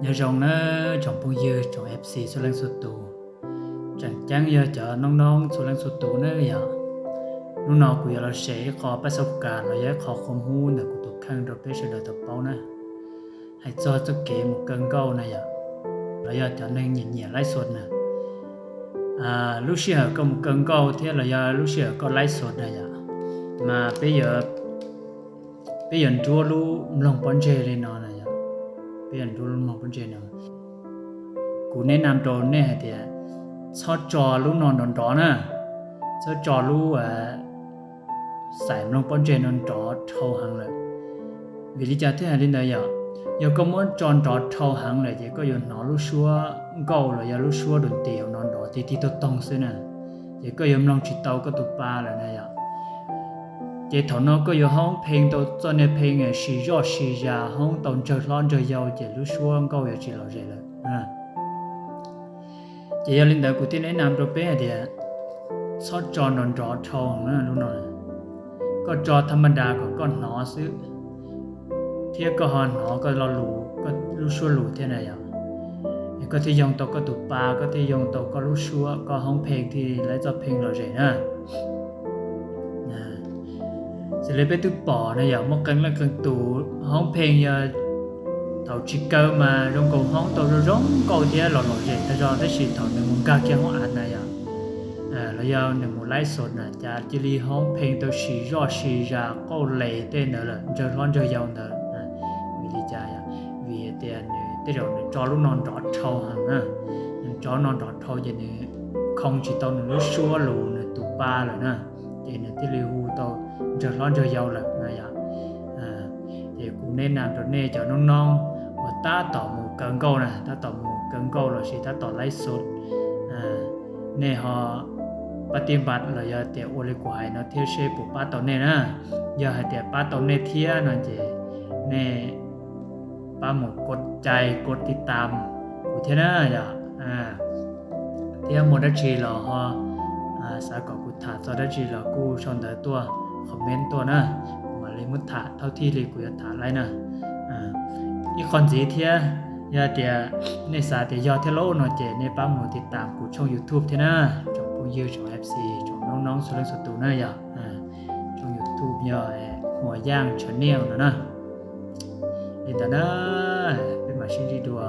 Nyob zoo nawb tsoom phooj ywg tsoom F C txhua leej txhua tus, tseem ceeb yog cov noob noob txhua leej txhua tus nawb yom. Hnub no kuv yuav los share ib qho pab xauj kas los yog ib qho qhov hub ntawm kuv tus kheej rau peb sawv daws tau paub na. Hais txog txoj kev mus kaw nkauj na yom, los yog cov neeg nyiam nyiam laib xos na, lub sij hawm koj mus kaw nkauj thiab los yog lub sij hawm koj laib xos na yom, mas peb yuav nruab lub mloog pob ntseg li no na yom. Peb yuav nruab lub mloog pob ntseg no. Kuv neb nam rau nej hais tias txhob tso lub no nrov nrov na, txhob tso lub xaim mloog pob ntseg no nrov dhau heev lawm. Vim li cas thiaj hais li ntawd yom? Yog koj muab tso nrov dhau heev lawm ces koj yuav hnov lub suab nkauj los yog lub suab dum tis no nrov tig tig toog toog xwb na, ces koj yuav mloog tsis tau koj tus pa lawm na yom. Ces thaum no koj yuav hoob pheej tau txoj niag pheej sis zoj sis zas hoob tau ntsawg hlob ntsawg yau ces lub suab nkauj yuav tsis lom zem lawm. Ces yog li ntawd kuv thiaj neb nam rau peb hais tias txhob tso nrov nrov dhau lub no, koj tso thaj ma das kom koj hnov xwb, thiab koj ho hnov koj lo lus, koj lub suab lus thiab na yom. Koj thiaj yoog tau koj tus pa, koj thiaj yoog tau koj lub suab, koj hoob pheej thiaj li txoj pheej lom zem na. Xws li peb twb pom na yom, muaj qee leej qee tus hoob pheej yog thaum tsis kaw mas zoo nkaus hoob tau zoo zoo nkauj thiab los lom zem tag zog, tab sis thaum nws mus nkag kiag hoob av na yom, los yog nws mus laib xos na cas cia li hoob pheej tau sis zoj sis zas qauj les tej ntawd lawm, ntsawg hlob ntsawg yau ntawd. Vim li cas? Vim tias nws tej zaum nws tso lub no nrov dhau heev na, nws tso lub no nrov dhau ces nws khoo tsis tau nws lub suab lus nws tus pa lawm na, ces nws thiaj li hu tau ntsawg hlob ntsawg yau lawm na yom. Ces kuv neb nam rau nej cov noob noob uas tab tom mus kaw nkauj na, tab tom mus kaw nkauj los sis tab tom laib xos, nej ho pab tij npas los yog tias ua li kuv hais no thiab seb puas pab tau nej na. Yog hais tias pab tau nej thiab no ces nej pab mus kos cai kos tiv tam kuv thiab na yom. Thiab muaj dab tsi los ho xav kom kuv tham txog dab tsi los kuj sau ntawv tuaj, comment tuaj na, kuv mam li muab tham thauj thij li kuv yuav tham laij na. Ib qho ntxiv thiab, yog tias nej xav tias yog thiab lauj no ces nej pab mus tiv tam kuv tshooj YouTube thiab na, tsoom phooj ywg tsoom F C tsoom noob noob txhua leej txhua tus na yom. Tshooj YouTube yog Huas Yaj Channel no na. Li ntawd na, peb mam sib ntsib dua.